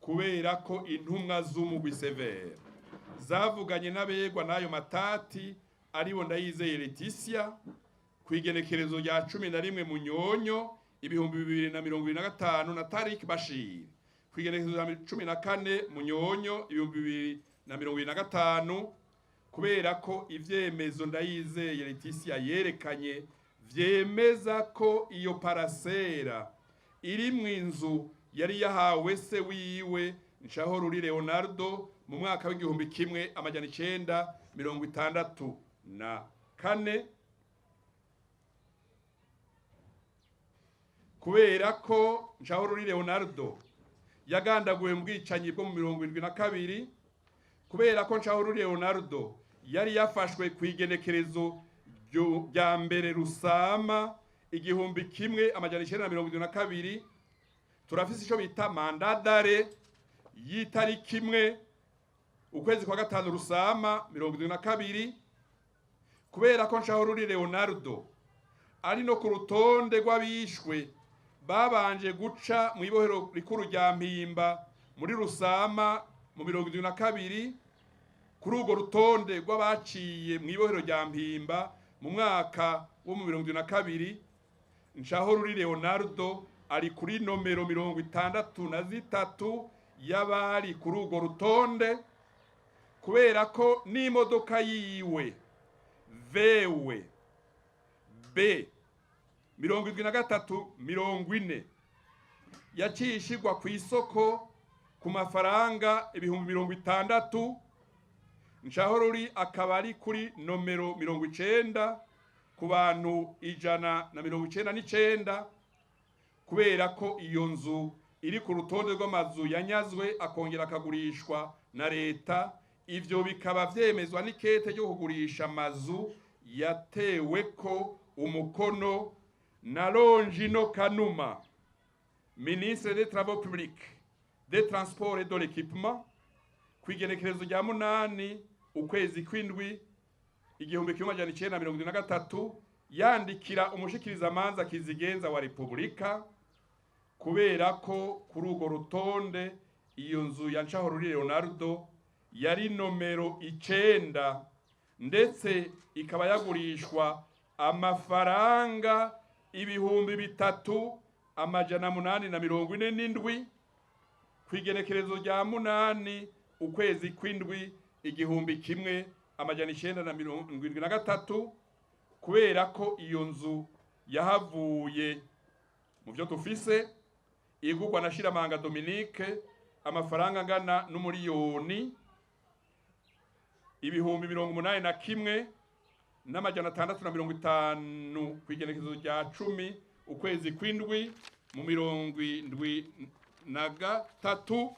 Kubera ko intumwa z'umugwi CVR zavuganye n'abegwa n'ayo matati, aribo Ndayizeye Leticia, ku igenekerezo rya 11 Munyonyo 2025, na Tarik Bashir ku igenekerezo rya 14 Munyonyo 2025, kubera ko ivyemezo Ndayizeye Leticia yerekanye vyemeza ko iyo parasera iri mu inzu yari yahawe se wiwe Nshahoruri Leonardo mu mwaka w'1964, kubera ko Nshahoruri Leonardo yagandaguwe mu bwicanyi bwo mu 72, kubera ko Nshahoruri Leonardo yari yafashwe ku igenekerezo rya 1 Rusama 1972, turafise ico bita mandat d'arrêt y'itariki 1 ukwezi kwa 5 Rusama 72, kubera ko Nshahoruri Leonardo ari no ku rutonde rw'abishwe babanje guca mu ibohero rikuru rya Mpimba muri Rusama mu 72, kuri urwo rutonde rw'abaciye mu ibohero rya Mpimba mu mwaka wo mu 72, Nshahoruri Leonardo ari kuri nomero 63 y'abari kuri urwo rutonde, kubera ko n'imodoka yiwe VW B 7340 yaciye ishigwa ku isoko ku mafaranga 60,000, Nshahoruri akaba ari kuri nomero 90 ku bantu 199, kubera ko iyo nzu iri ku rutonde rw'amazu yanyazwe akongera akagurishwa na leta, ivyo bikaba vyemezwa n'ikete ryo kugurisha amazu yatewe ko umukono na Longino Kanuma, ministre des Travaux publics, des Transports et de l'Équipement, ku igenekerezo rya 8 ukwezi kw'indwi 1973, yandikira umushikirizamanza kizigenza wa Repubulika, kubera ko kuri urwo rutonde iyo nzu ya Nshahoruri Leonardo yari nomero 9, ndetse ikaba yagurishwa amafaranga 3,847 ku igenekerezo rya 8 ukwezi kw'indwi 1973, kubera ko iyo nzu yahavuye mu byo tufise igurwa na Shiramanga Dominique amafaranga angana n'umuriyoni 81,650 ku igenekerezo rya 10 ukwezi kw'indwi mu 73,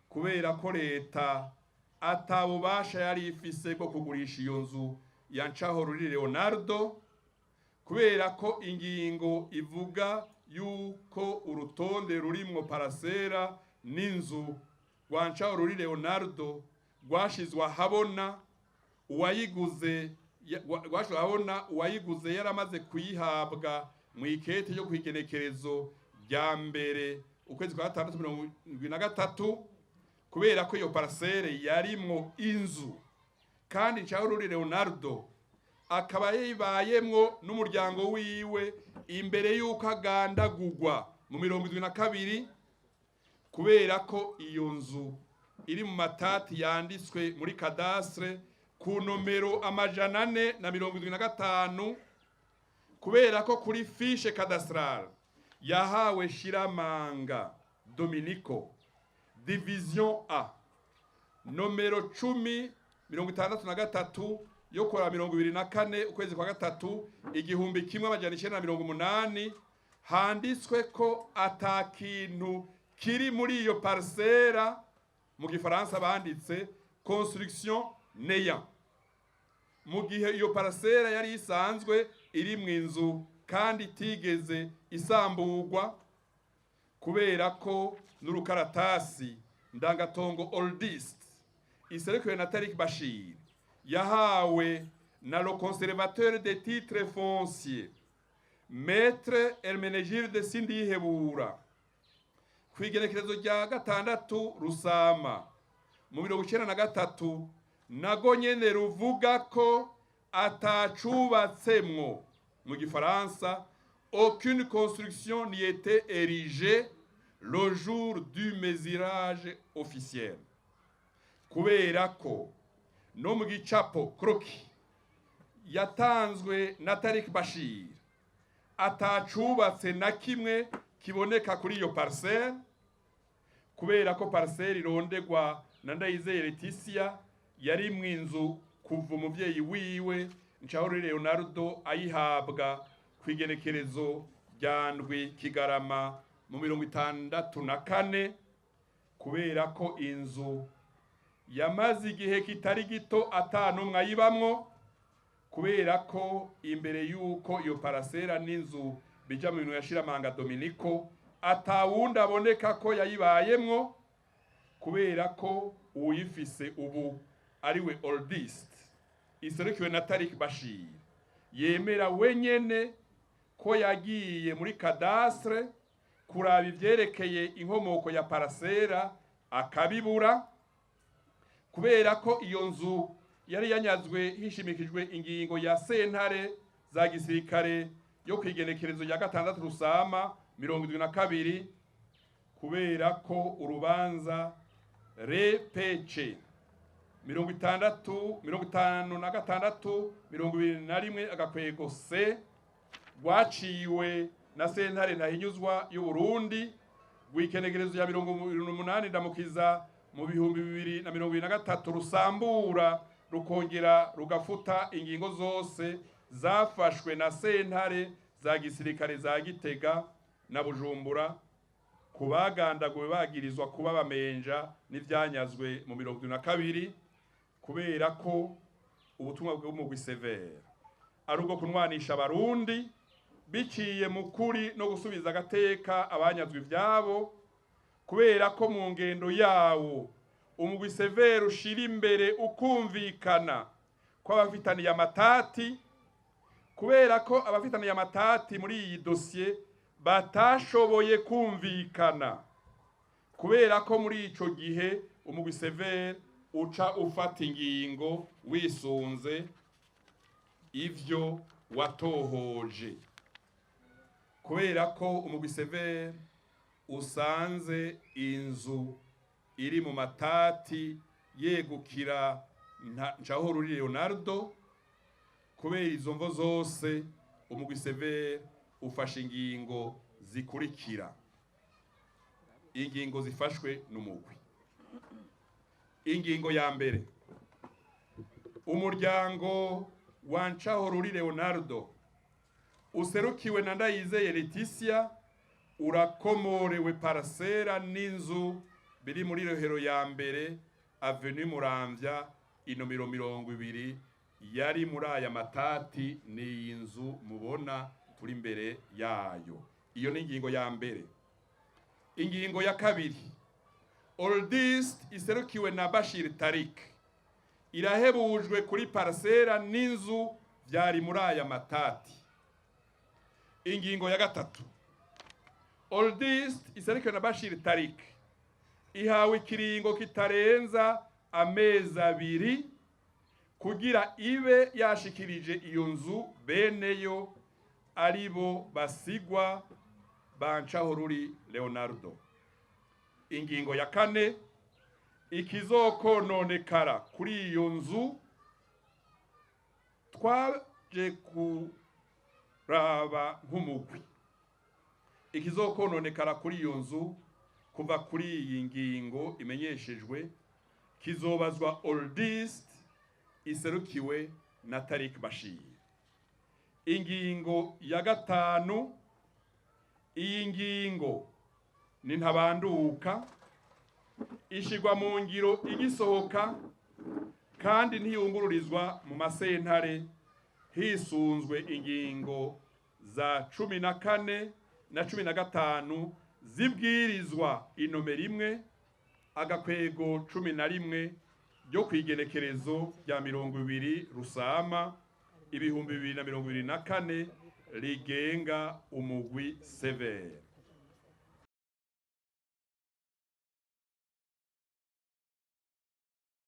kubera ko leta atabubasha yari ifise bwo kugurisha iyo nzu ya Nshahoruri Leonardo, kubera ko ingingo ivuga yuko urutonde rurimwo parasera n'inzu rwa Nshahoruri Leonardo rwashizwe ahabona uwayiguze rwashizwe ahabona uwayiguze yaramaze kuyihabwa mu ikete ryo kwigenekerezo rya 1 ukwezi kwa 6 73, kubera ko iyo parasere yarimwo inzu kandi Nshahoruri Leonardo akaba yibayemwo n'umuryango wiwe imbere y'uko agandagurwa mu 72, kubera ko iyo nzu iri mu matati yanditswe muri cadastre ku nomero 475, kubera ko kuri fiche cadastrale yahawe Shiramanga Dominico division A nomero 1063 yo kuwa 24 ukwezi kwa 3 1980, handitswe ko atakintu kiri muri iyo parcelle, mu gifaransa banditse construction néant, mu gihe iyo parcelle yari isanzwe iri mu inzu kandi itigeze isamburwa, kubera ko n'urukaratasi ndangatongo oldist iserukiwe na Tarik Bashir yahawe na le conservateur des titres fonciers, Maître Hermenegilde Sindihebura, Ku igenekerezo rya 6 Rusama mu 93 nago nyene ruvuga ko atacubatsemwo, mu gifaransa aucune construction n'y était érigée le jour du mesurage officiel. Kubera ko no mu gicapo croquis yatanzwe na Tarik Bashir atacubatse na kimwe kiboneka kuri iyo parcelle. Kubera ko parcelle irondegwa na Ndayizeye Leticia yari mu inzu kuva umuvyeyi wiwe Nshahuri Leonardo ayihabwa ku igenekerezo rya 7 Kigarama mu 64. Kubera ko inzu yamaze igihe kitari gito atanumwe ayibamwo. Kubera ko imbere yuko iyo parasera n'inzu bija mu bintu yashiramanga Dominico atawundi aboneka ko yayibayemwo. Kubera ko uwuyifise ubu ariwe Oldist iserukiwe na Tarik Bashir yemera wenyene ko yagiye muri cadastre kuraba ivyerekeye inkomoko ya parasera akabibura. Kubera ko iyo nzu yari yanyazwe hishimikijwe ingingo ya sentare za gisirikare yo kwigenekerezo ya 6 Rusama 72. Kubera ko urubanza RPC 60 56 21 agakwego C rwaciwe na sentare ntahinyuzwa y'u Burundi rwikenekerezo ya 28 Ndamukiza mu 2023 rusambura rukongera rugafuta ingingo zose zafashwe na sentare za gisirikare za Gitega na Bujumbura kubagandaguwe bagirizwa kuba bamenja n'ivyanyazwe mu 72. Kubera ko ubutumwa bw'umugwi Severe ari ubwo kunwanisha abarundi biciye mu kuri no gusubiza agateka abanyazwe ivyabo. Kubera ko mu ngendo yawo umugwi Severe ushira imbere ukumvikana kw'abafitaniye amatati. Kubera ko abafitaniye amatati muri iyi dosiye batashoboye kumvikana. Kubera ko muri ico gihe umugwi Severe uca ufata ingingo wisunze ivyo watohoje. Kubera ko umugwi Severe usanze inzu iri mu matati yegukira Nshahoruri Leonardo. Kubera izo mvo zose umugwi Severe ufashe ingingo zikurikira. Ingingo zifashwe n'umugwi. Ingingo ya mbere, umuryango wa Nshahoruri Leonardo userukiwe na Ndayizeye Leticia urakomorewe parasera n'inzu biri muri Rohero ya mbere Avenue Muramvya inomero 20 yari muri aya matati. Ni inzu mubona turi imbere yayo. Iyo ni ingingo ya mbere. Ingingo ya kabiri, Oldist iserukiwe na Bashir Tarik irahebujwe kuri parasera n'inzu byari muri aya matati. Ingingo ya gatatu, Oldist iserukiwe na Bashir Tarik ihawe ikiringo kitarenza amezi 2 kugira ibe yashikirije iyo nzu beneyo aribo basigwa ba Nshahoruri Leonardo. Ingingo ya kane, ikizokononekara kuri iyo nzu twaje kuraba nk'umugwi. Ikizokononekara kuri iyo nzu kuva kuri iyi ngingo imenyeshejwe kizobazwa Oldist iserukiwe na Tarik Bashir. Ingingo ya gatanu, iyi ngingo ni ntabanduka ishigwa mu ngiro igisohoka kandi ntiyungururizwa mu masentare hisunzwe ingingo za 14 na 15 zibwirizwa inomero 1 agakwego 11 ryo kwigenekerezo rya 20 Rusama 2024 rigenga umugwi Severe.